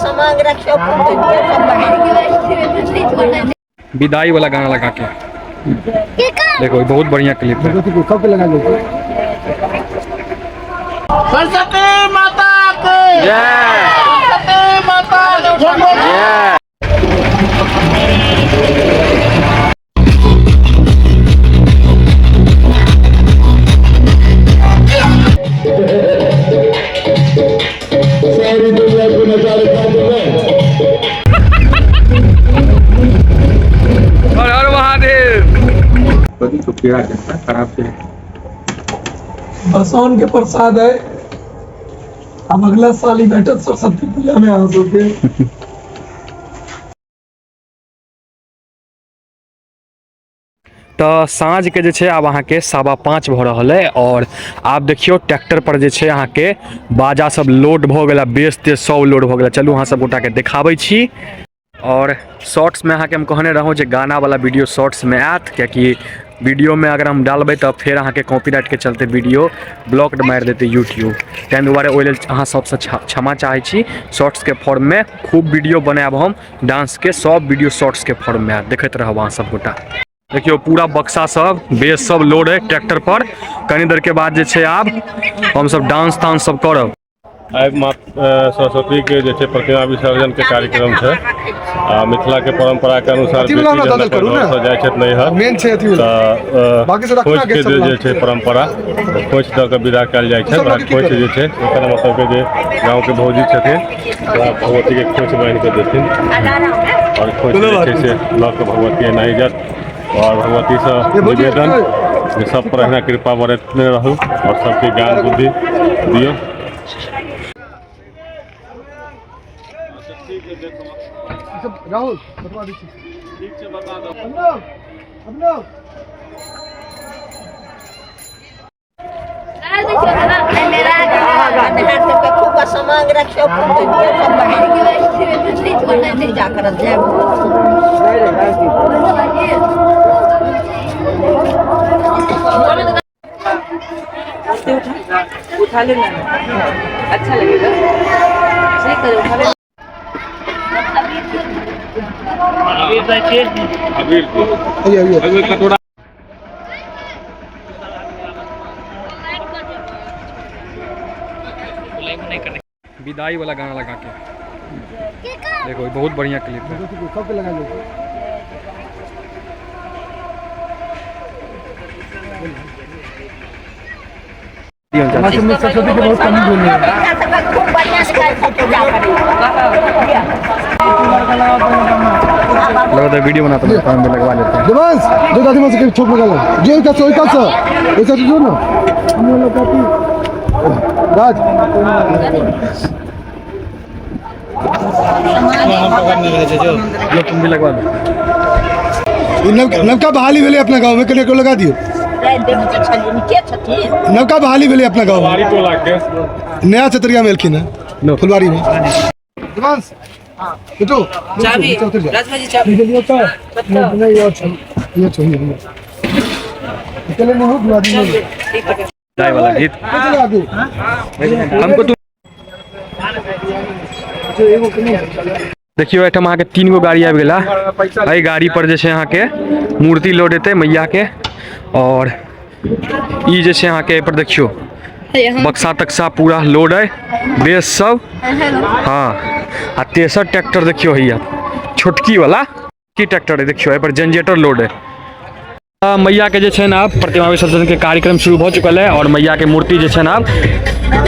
समांग रखियो, खूब दियौ सब। विदाई वाला गाना लगा के देखो, बहुत बढ़िया क्लिप है। सबके लगा लो। सरस्वती माता के जय। सरस्वती माता के जय। सारी दुनिया को नचाने का तुम्हें। हर हर महादेव। तो पीड़ा देता खराब से। बसौन के प्रसाद है। हम अगला साल ही बैठे सरस्वती पूजा में आ सके। तऽ साँझके जे छै आब अहाँके 5:15 भऽ रहल अइ और आब देखियौ ट्रैक्टर पर जे छै अहाँके बाजा सब लोड भऽ गेल, बेस तेस सब लोड भऽ गेल। चलू अहाँ सब गोटाके देखाबै छी। और शॉर्ट्समे अहाँके हम कहने रहौं जे गाना वाला वीडियो शॉर्ट्समे आयत, कियाकि वीडियोमे अगर हम डालबै तऽ फेर अहाँके कॉपीराइटके चलते वीडियो ब्लॉक्ड मारि देतै यूट्यूब। ताहि दुआरे ओहि लेल अहाँ सबसँ क्षमा चाहै छी। शॉर्ट्सके फॉर्ममे खूब वीडियो बनायब हम डांसके, सब वीडियो शॉर्ट्सके फॉर्ममे आयत, देखैत रहब अहाँ सब गोटा। देखियौ पूरा बक्सा सब बेस सब लोड है ट्रैक्टर पर। कनी देर के बाद जे छै आब हमसब डांस तांस सब करब। आइ माँ सरस्वती के जे छै प्रतिमा विसर्जन के कार्यक्रम छै आ मिथिला के परंपरा के अनुसार अथी वाला बेटी हमरा जहन दऽ अपन करू घर ने। से जाइ छथि नैहर मेन छै अथी वाला। तऽ बाकी सब रखना खोंइछ के गेट सब जे वाला। छै परंपरा, खोंइछ दऽ के विदा कयल जाइ छै। सब ओकरा लड़की की खोंइछ करू? जे छै एकर मतलब के जे गाँव के भौजी छथिन ओकरा भगवती के खोंइछ बान्हि के देथिन और खोंइछ जे छै से लऽ के भगवती एनाही जायत और भगवती से ये भौजी निवेदन जे सब पर अहिना कृपा बरतने रहू और सबके ज्ञान बुद्धि दियौ। राहुल बतवा दै छी। ठीक छै, बता दो। अभिनव, अभिनव। सबके खूब समांग रखियो, खूब दियौ सब। पूजा करल जायब। उठा लेना, अच्छा लगेगा। सही करे, उठा लेना। आइए आइए। विदाई वाला गाना लगा के देखो, बहुत बढ़िया क्लिप है। सबके लगा लो। हमारे सब सरस्वती के बहुत कमी भेल है। बच्चा सबके खूब बढ़िया से पूजा करै। लगा तो वीडियो बनाता हूँ, कान में लगवा लेते हैं। देवांश, जो दादी माँ से छोट लगा लो। जो एक से, एक से, एक से जो ना हम लोग काफी राज लो तुम भी लगवा लो। ई नवका बहाली भेलै अपना गाँव में, कने को लगा दियौ। के छथिन? नवका बहाली भेलै अपना गाँव में। टोला के नया चतरिया में एलखिन है फुलवारी में। देवांश, बेटो। चाबी। उतर जा। राजभाजी, चाबी। नहीं नहीं, ये अच्छा, ये अच्छा, ये अकेले नहीं हो, दो आदमी नहीं। विदाई वाला गीत। चलो आगे। हमको तुम देखियो, एहिठाम अहाँके 3 गो गाड़ी आबि गेला। एहि गाड़ी पर जे छै अहाँके मूर्ति लोड हेतै मैया के और ई जे छै अहाँके एहि पर देखियो बक्सा तक्सा पूरा लोड है, बेस सब। हाँ, आ तेसर ट्रैक्टर देखियो हैया छोटकी वाला की ट्रैक्टर है, देखियो एहि पर जनरेटर लोड है। मैया के जे छै ने आब प्रतिमा विसर्जन के कार्यक्रम शुरू भऽ चुकल है और मैया के मूर्ति जे छै ने आब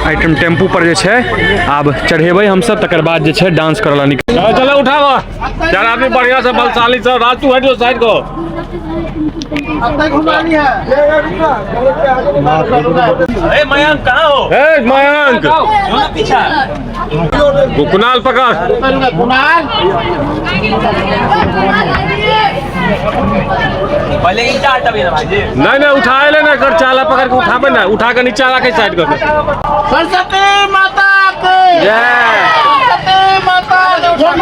आइटम टेम्पू पर जे छै आब चढ़ेबै हमसब, तकर बाद जे छै डांस करऽ लए निकल। चलो चलो, उठाबो, चार आदमी बढ़िया से बलशाली सब। राजू, हट जो साइड को। ए मयंक, कहाँ हो? ए मयंक, वो कुणाल पकड़। पहले ईटा हटाबिए ना भाई। नहीं नहीं, उठाए ले ना कर, चाला पकड़ के उठाबे ना, उठा के नीचा रखे साइड कर। सरस्वती माता के जय। सरस्वती माता के जय।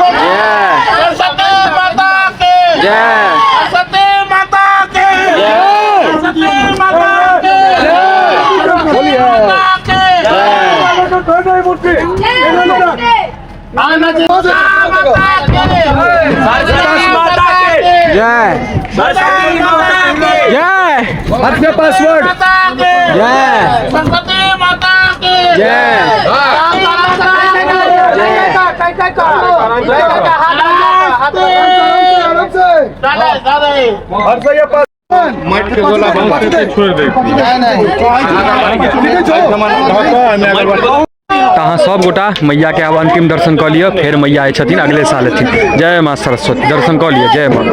सरस्वती माता के जय। सरस्वती माता के सरस्वती माता के बोलिए। माता के। आना। सरस्वती माता के जय। सरस्वती माता के जय। हाथ में पासवर्ड। जय। सरस्वती माता के जय। तऽ अहाँ सब गोटा मैया के आब अंतिम दर्शन कऽ लिअ, फेर मैया आइ छथिन अगले साल एथिन। जय माँ सरस्वती, दर्शन कऽ लिअ। जय माँ।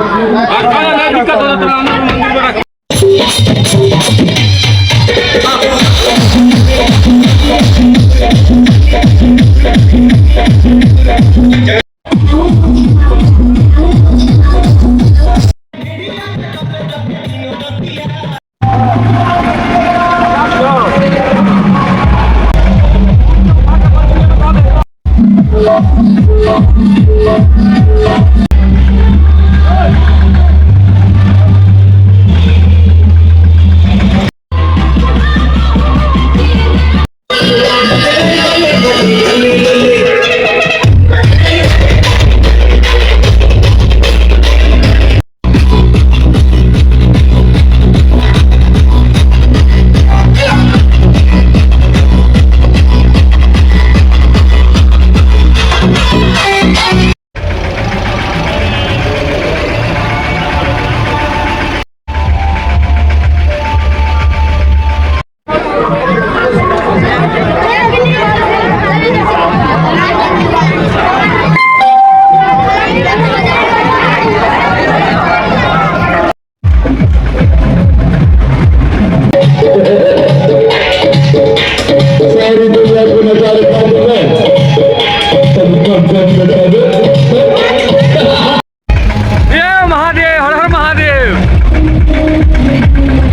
जय महादेव, हर हर महादेव,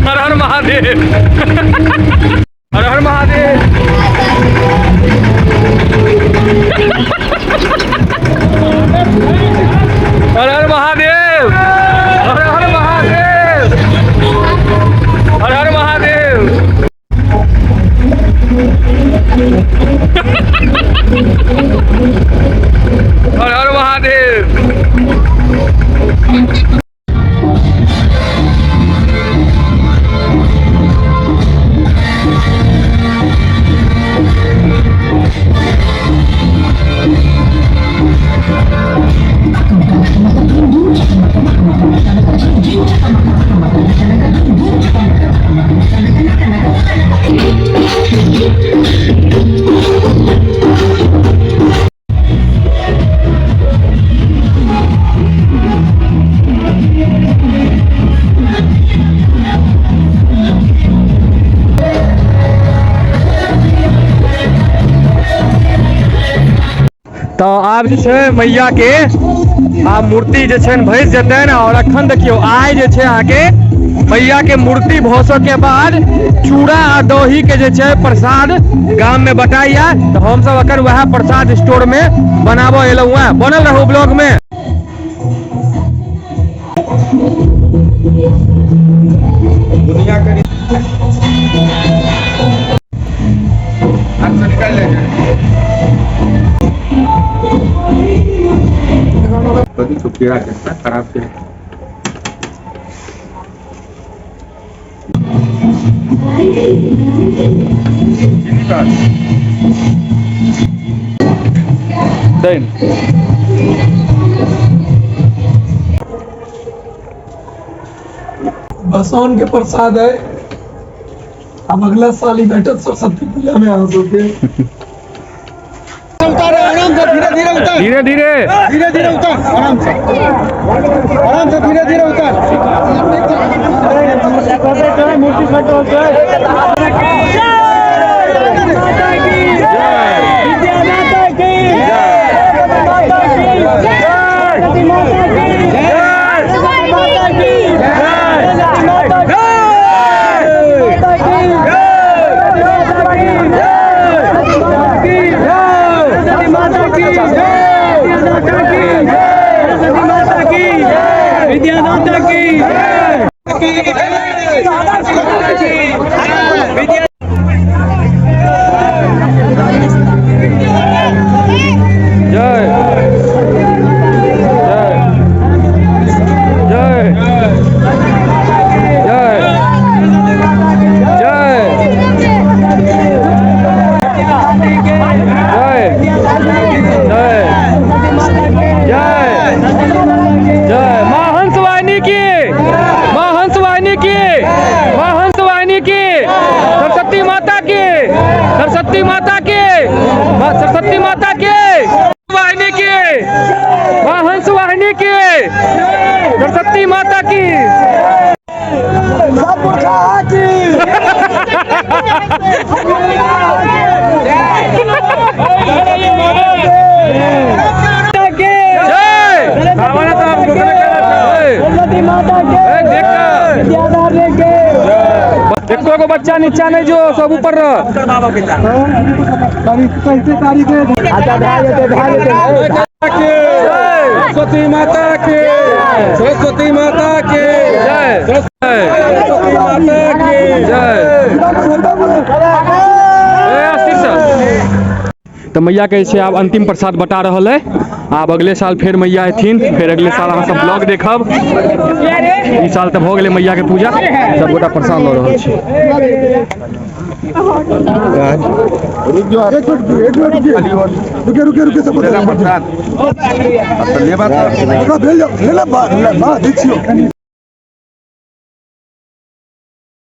हर हर महादेव, हर हर महादेव। हर हर महादेव, हर हर महादेव, हर हर महादेव। हर हर महादेव। तो आब जे छै मैया के आब मूर्ति जे छै भसि जेतनि। और अखन देखियौ आइ जे छै अहाँके मैया के मूर्ति भसऽ के बाद चूड़ा आ दही के जे छै प्रसाद गाम में बटाइया। तो हमसब अखन वएह प्रसाद स्टोर में बनाबऽ एलहुँ हैं। बनल रहू ब्लॉग में। तो कीड़ा जैसा खराब से भसौन के प्रसाद है। अब अगला साल ही बैठत सरस्वती पूजा में आ सके। धीरे धीरे धीरे धीरे उतर, आराम से आराम से धीरे धीरे उतर। जय। सरस्वती माता के, सरस्वती माता के, वाहिनी के, माँ हंस वाहिनी के, सरस्वती माता की। एको गो बच्चा नीचा नहीं जो सब ऊपर रह। सरस्वती माता के, सरस्वती माता के, जय सरस्वती माता के जय। ए, अस्थिर सर। तऽ मैया के जे छै आब अंतिम प्रसाद बटा रहल है। आब अगले साल फेर मैया एथिन, फेर अगले साल अहाँ सब ब्लॉग देखब। ई साल तऽ भऽ गेलै मैया के पूजा, सब गोटा प्रसाद लऽ रहल छी। एक मिनट, एक मिनट, रुके रुके रुके, सब प्रसाद। लेबा भेल ले, बा दै छियौ।